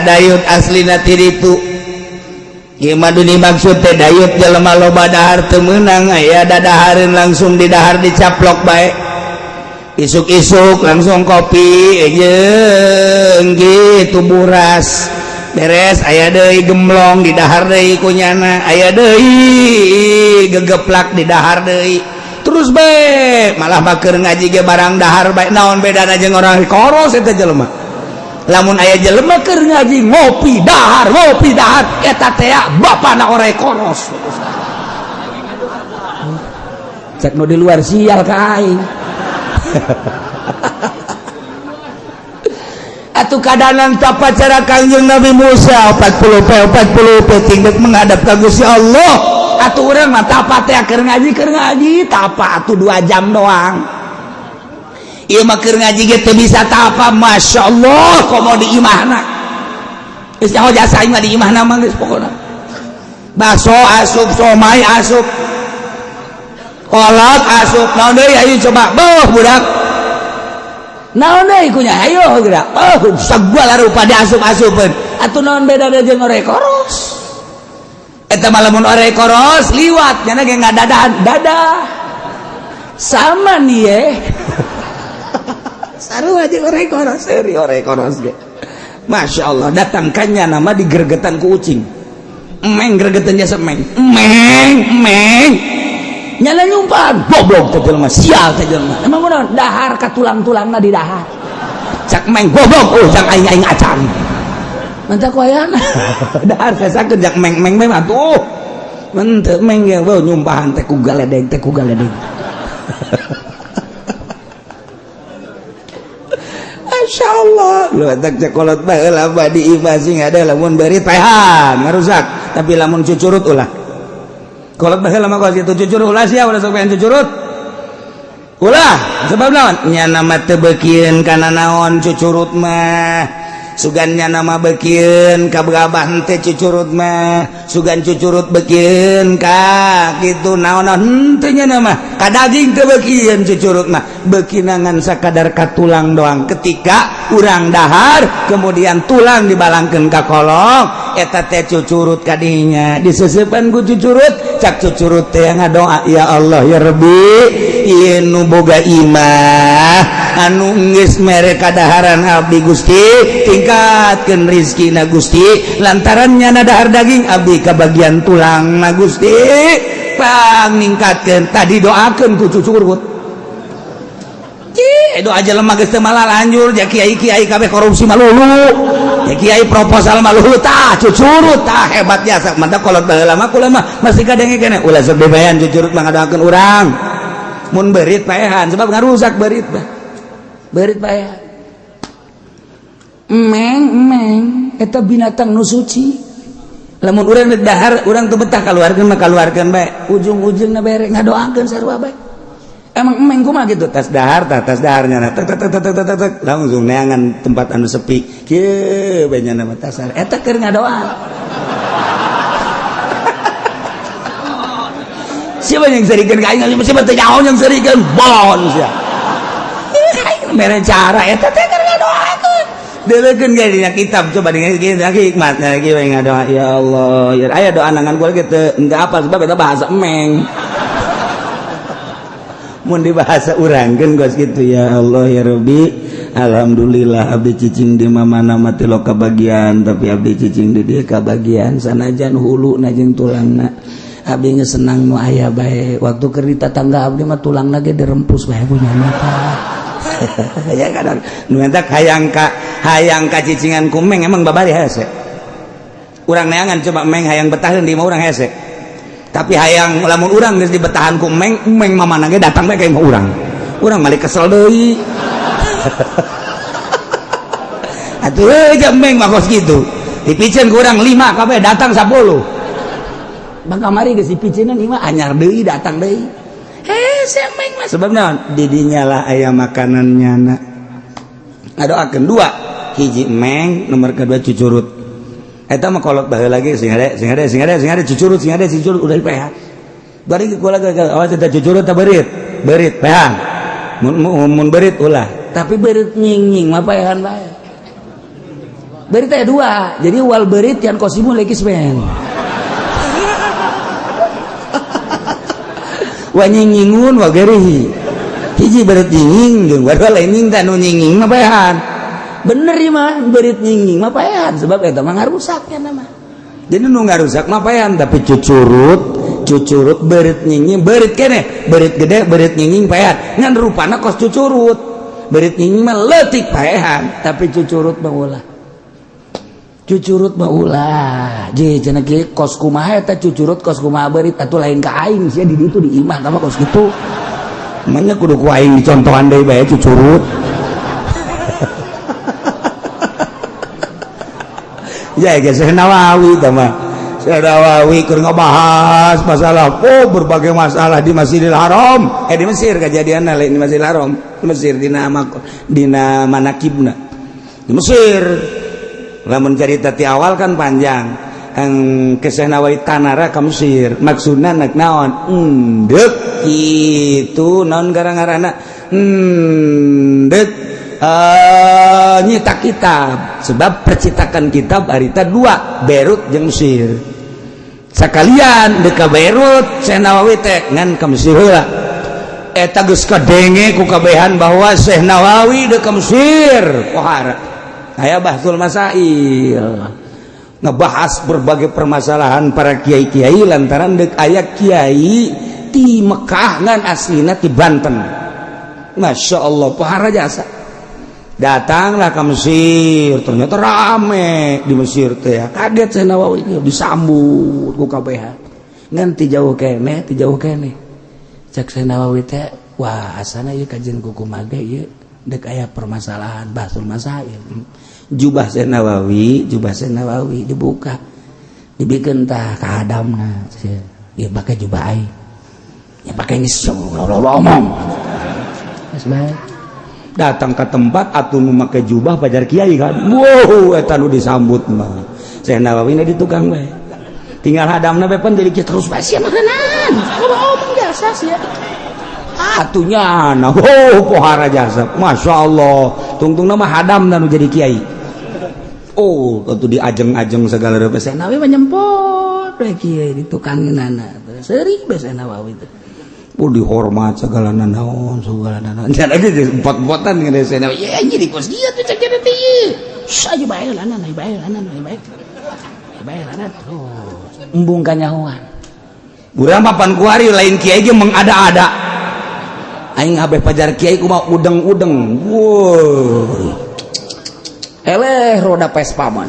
Dayut aslina ti ditu. Ieu mah dimaksud teh dayut jelema loba dahar teu meunang, aya dadahareun langsung di dahar, dicaplok bae. Isuk-isuk langsung kopi jeung gitu buras beres, aya deui gemblong di dahar deui ku nyana, aya deui gegeplak di dahar deui, terus bae. Malah keur ngaji ge barang dahar bae. Naon bedana jeung orang koros eta jelema? Lamun aya jelema keur ngaji ngopi dahar, ngopi dahar, eta teh bapana orang koros. Cek nu di luar, sial ka aing. Atuh kadanan tapa cara Kangjeng Nabi Musa 40 pe 40 peuting menghadap ka Gusti Allah. Atuh urang mah tapa teh keur ngaji, keur ngaji tapa atuh 2 jam doang. Ieu mah keur ngaji ge teu bisa tapa. Masya Allah, komo di imahna geus nyaho jasa aing mah. Di imahna mah geus pokona baso asup, somai asup, kolak asup, naon deui? Ayo coba beuh budak, naon deui kunya? Ayo geura, oh, sagala rupa diasup-asupeun. Atuh naon bedana jeung orek koros eta mah? Lamun orek koros liwat nyana ge ngadadahan dadah sama nih ye, sarua jeung orek koros. Seri orek koros ge, Masya Allah, datangkannya nama digergetan ku ucing. Emeng gregetan jasa emeng emeng emeng, nyana nyumpan, goblok teh jelema, sial teh jelema. Emang kunaon? Dahar ka tulang-tulangna di dahar. Cak emeng, goblok, oh, cak aing, aing acan mantap ku ayana dahar sasakeun. Cak emeng emeng mah atuh henteu emeng ge beuh nyumpahan teh ku galedeng teh, ku galedeng. Masya Allah, lu tak cek kolot baheula mah di imah sing ada. Lamun beurit paehan ngarusak, tapi lamun cucurut ulah. Kolot baheula mah kos kitu, cucurut ulah sia, ulah sok pengen cucurut ulah. Sebab naon? Nya nama teu beukieun kana naon cucurut mah. Sugan nya nama beukieun ka gabah teh cucurut mah, sugan cucurut beukieun ka kitu naon henteu. Nya nama ka daging teu beukieun cucurut mah, beukina ngan sakadar ka tulang doang. Ketika urang dahar kemudian tulang dibalangkeun ka kolong, eta teh cucurut kadinya diseseupan ku cucurut. Cak cucurut teh ngadoa, "Ya Allah, ya Rabbi, ieu nu boga imah anu geus mere kadaharan abdi, Gusti, tingkatkeun rizkina, Gusti. Lantaran nyana dahar daging, abdi kabagian tulang na, Gusti, pang ningkatkeun." Tadi doakeun ku cucurut. Cih, doa jelema geus teu malah lanjur ja. Kiai kiai kabeh korupsi malulu ya, kiai proposal malulu. Tah cucurut tah hebat jasa. Mantap kolot baheula mah, kula mah masih kadenge keneh. Ulah sok bebayan cucurut mah, ngadoakeun urang. Mun beurit paehan, sebab ngarusak beurit mah. Beurit paehan. Emeng emeng eta binatang nu suci. Lamun urang rek dahar, urang teu betah kaluarkeun mah kaluarkeun bae, ujung-ujungna bere ngadoakeun sarua bae. Emang emeng kumaha gitu tas dahar, tah tas daharnya tek tek tek tek tek tek, langsung neangan tempat anu sepi kieu bae nya nama tasar eta keur ngadoa. Siapa yang serikeun ka aing? Siapa teh nyaho yang serikeun? Bon sia. Aing mere cara eta teh keur ngadoakeun. Deulekeun ge dina kitab, coba dengan kieu hikmatna kieu ngadoa, "Ya Allah, ya." Aya doa nangan gua gitu enggak apa, sebab eta bahasa emeng. Mun di bahasa urang kan gos gitu, "Ya Allah, ya Rabbi, alhamdulillah abdi cicing di mana mati lo kabagian, tapi abdi cicing di dia kabagian, sanajan hulu najeng tulangna, abdi geus senang nu aya bae. Waktu keur di tatangga abdi mah tulangna ge dirempus bae punya mata." Ya kadang nu eta hayang ka cicingan ku meng. Emang babari hese urang neangan. Coba meng hayang betaheun di imah urang hese, tapi hayang lamun urang geus dibetahan ku meng, meng mamana ge datang bae ka imah urang, urang malik kesel deui. Atuh euy, meng mah kos kitu, dipiceun ku urang 5 kabeh datang 10. Bang kamari geus dipiceunan imah anyar deui datang deui. Hese meng mah, sebab naon? Di dinya lah aya makanan nyana. Ngadoakeun dua hiji meng, nomor kedua cucurut. Eta mah kolot baheula lagi, sing hade, sing hade, sing hade, sing hade cucurut, sing hade cucurut, udah dipehan. Bari kula awas eta cucurut ta beurit. Beurit pehan. Mun mun beurit ulah, tapi beurit nying-nying mah paehan bae. Beurit aya dua. Jadi wal beurit yang kosimu lagi ben. Wa nyingingun wa gerihi. Hiji beurit nyinging jeung wadua lain nying teh nu nyinging mah paehan. Bener ieu mah beurit nyinging mah paehan sebab eta mah ngarusak nya mah. Jadi nu ngarusak mah paehan tapi cucurut cucurut beurit nyinging beurit keneh beurit gede beurit nyinging paehan ngan rupana kos cucurut beurit nyinging mah leutik paehan tapi cucurut mah ulah. Cucurut mah ulah. Je cenah kieu kos kumaha eta cucurut kos kumaha beurit atuh lain ka aing sia di ditu di imah tah kos kitu. Manya kudu ku aing dicontohan deui bae cucurut. Ya geus Nawawi tah mah. Syekh Nawawi keur ngabahas masalah oh berbagai masalah di Masjidil Haram. Di Mesir kejadianna lain di Masjidil Haram. Mesir dina dina manakibna. Di Mesir lamun cerita ti awal kan panjang. Ke Syekh Nawawi tanara ka Mesir maksudna nek naon endek kitu naon gara-garana endek nyetak kitab sebab percetakan kitab harita dua Beirut jeung Mesir sakalian dek ka Beirut Syekh Nawawi teh ngan ka Mesir heula eta geus kadenge ku kabehan bahwa Syekh Nawawi dek ka Mesir pohara aya Bahsul Masail ngebahas berbagai permasalahan para kiai-kiai lantaran dek aya kiai ti Mekah ngan aslina ti Banten. Masya Allah pohara jasa datanglah ke Mesir ternyata rame di Mesir teh kaget Syekh Nawawi disambut ku kabehan ngan ti jauh keneh cek Syekh Nawawi teh wah asana ieu kajian kumaha ge ieu dek aya permasalahan Bahsul Masail. Jubah Syekh Nawawi dibuka dibikin tah ka hadamna ya pakai jubah aing ya pakai geus ngomong geus bae datang ke tempat atuh nu make jubah pajar kiai kan wow eta nu disambut mah Syekh Nawawi na di tukang bae tinggal hadamna bae pan jadi terus bae sia makanan ngomong biasa sia atunya nah oh pohara jasa Masya Allah tungtung nama hadam dan jadi kiai oh tentu diajeng-ajeng segala rupa Syekh Nawawi mah nyempot we kiai di tukangin nana seuri bae Syekh Nawawi teh oh dihormat segala nanaon segala nanaon jangan lagi empot-empotan dengan Syekh Nawawi ya jadi kos dia tuh cek jadi teh saja bae lana bae lana bae bae lana terus embung kanyahoan urang papan kuari lain kiai ge mengada-ada aing habeh pajar kiai kumaha udeng-udeng woi eleh roda Vespa mah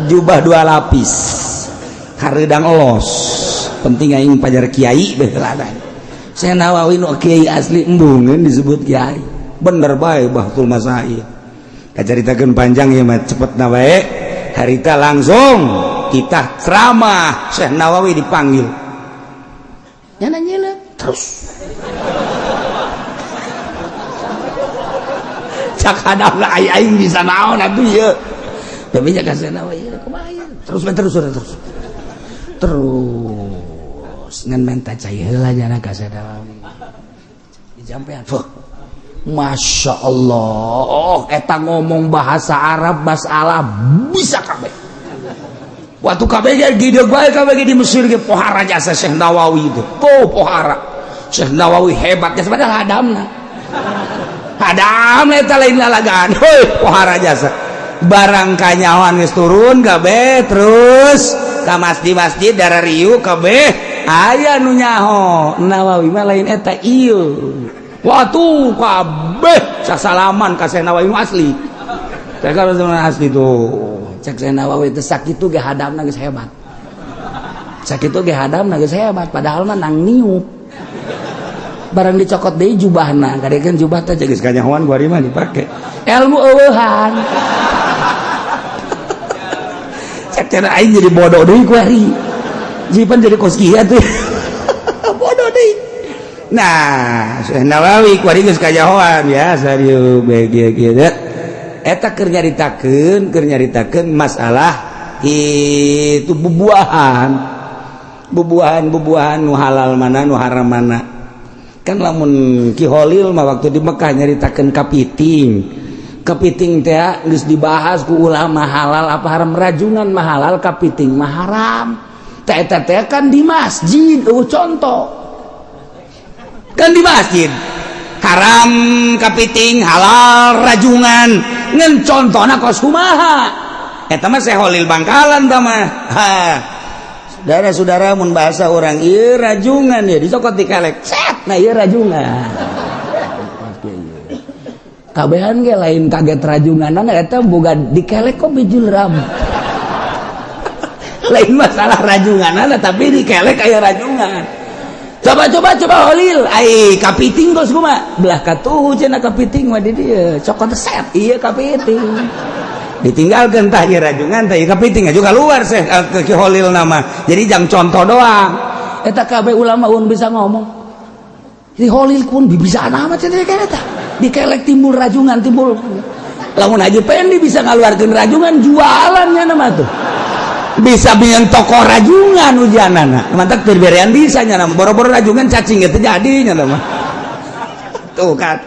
jubah dua lapis hareudang elos penting aing pajar kiai beh ladan Syekh Nawawi nu kiai asli embungeun disebut kiai bener bae Bahsul Masail kacaritakeun panjang ieu mah cepet na bae harita langsung kita ceramah Syekh Nawawi dipanggil nyana nyelep terus cak hadapna aing bisa naon atuh ieu tapi nya ka Syekh Nawawi kumaha terus terus terus terus ngan menta cai heula nyana ka Syekh Nawawi dijampean Masya Allah eta ngomong bahasa Arab masalah bisa kabeh waktu kabeh ge gideg bae kabeh di Mesir ge pohara jasa Syekh Nawawi itu tuh pohara Syekh Nawawi hebat ya padahal hadamna hadamna eta lain lalagaan heuh pohara jasa barang kanyawan geus turun kabeh terus ka masjid-masjid darariu kabeh aya nu nyaho Nawawi mah lain eta ieu waktu kabeh sasalaman ka Syekh Nawawi asli cek asli tuh cek Syekh Nawawi teh sakitu ge hadamna geus hebat sakitu ge hadamna geus hebat padahal mah nang niup barang dicokot deui jubahna kadekeun jubah teh geus kanyahoan ku ari mah dipake ilmu eueuhan cek cenah aing jadi bodoh deui ku ari jipan jadi kos kieu atuh bodoh deui. Nah Syekh Nawawi ku ari geus kanyahoan ya serius bae kieu kieu eta keur nyaritakeun masalah itu bubuahan bubuahan nu halal mana nu haram mana. Kan lamun Ki Holil mah waktu di Mekah nyaritakeun kapiting. Kepiting teh geus dibahas ku ulama, halal apa haram. Rajungan mah halal, kapiting mah haram. Teh eta teh kan di masjid, oh contoh. Kan di masjid haram kapiting, halal rajungan. Ngan contohna kos kumaha? Eta mah Syekh Holil Bangkalan tah mah. Ha. Saudara-saudara, mun bahasa orang ieu rajungan ya dicokot, dikelek. Set, nah ieu rajungan. Kabehan ge lain kaget rajunganan eta, boga dikelek kok bijul ram. Lain masalah rajunganan, tapi dikelek aya rajungan. Coba, coba, coba, Holil, ai kapiting kos kumaha? Belah katuhu cenah kapiting mah di dieu. Cokot, set, iya kapiting. Ditinggalkan tah ieu rajungan, tah ieu kapiting juga keluar seh ke Ki Holil nama. Jadi jangan contoh doang. Eta kabeh ulama un bisa ngomong. Ki Holil pun bisa nama cenah eta. Dikelek timbul rajungan, timbul. Lamun Haji Pendi bisa ngaluarkeun rajungan, jualannya nama tuh. Bisa bikin toko rajungan ujianana. Mantap berberean bisa nya nama. Boro-boro rajungan, cacing itu jadi nya nama. Tuh kan.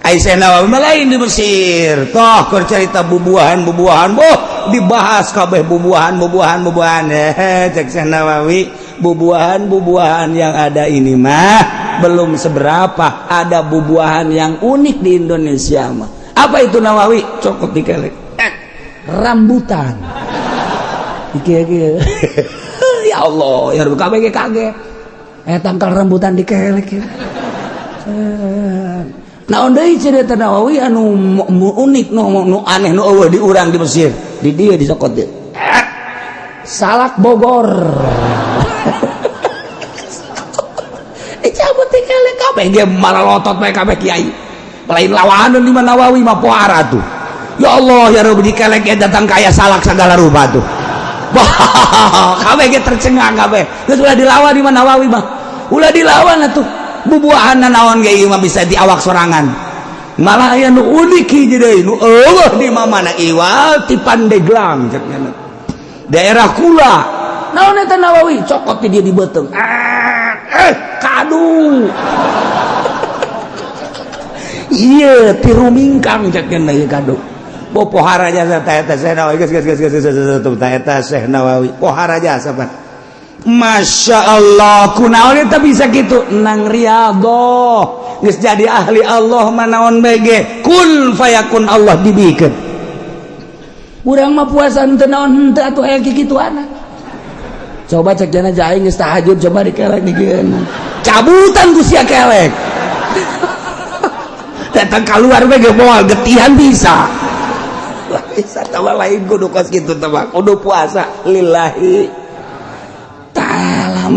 Aisyah Nawawi mah lain di Mesir. Toh keur cerita bubuahan bubuahan, boh dibahas kabeh bubuahan bubuahan bubuahan. Eh, cek Syekh Nawawi, bubuahan bubuahan yang ada ini mah belum seberapa, ada bubuahan yang unik di Indonesia mah. Apa itu, Nawawi? Cokot, dikelek. Eh, rambutan. Iki iki. Ya Allah, ya kabeh kaget. Eh, tangkal rambutan dikelek ya. Naon deui cerita Nawawi anu unik, nu, nu aneh, nu euweuh di urang di Mesir? Di dieu disokot dieu. Eh, salak Bogor. Dicabut, dikelek, kabeh ge maralotot bae kabeh kiai. Lain lawanan di Nawawi mah, pohara tuh. Ya Allah ya Rabbi, dikelek ge datang kaya salak segala rupa tuh. Wah, kabeh ge tercengang kabeh. Geus ulah dilawan di Nawawi mah. Ulah dilawan atuh. Bubuahan naon ge ieu mah bisa di awak sorangan. Malah aya nu unik hiji deui nu euweuh di mana, iwal ti Pandeglang cek nya. Daerah kula. Naon eta, Nawawi? Cokot di dia di beuteung. Ah, eh, kadu. Iya, ti Rumingkang cek nya ieu kadu. Bo pohara jasa ta eta Syekh Nawawi. Geus, geus, geus, geus, geus, geus, ta eta Syekh Nawawi. Pohara jasa, Pak. Masya Allah, kunaon eta bisa gitu? Nang riyadhah. Geus jadi ahli Allah mah naon bege kun fayakun Allah dibikeun. Urang mah puasa henteu naon henteu atuh, aya kikituana. Coba cek jana aing geus tahajud, coba dikelek dikieun. Cabutan ku sia kelek. Datang keluar bege moal getihan bisa. Lah bisa tawa, lain kudu kos kitu teh, kudu puasa lillahi.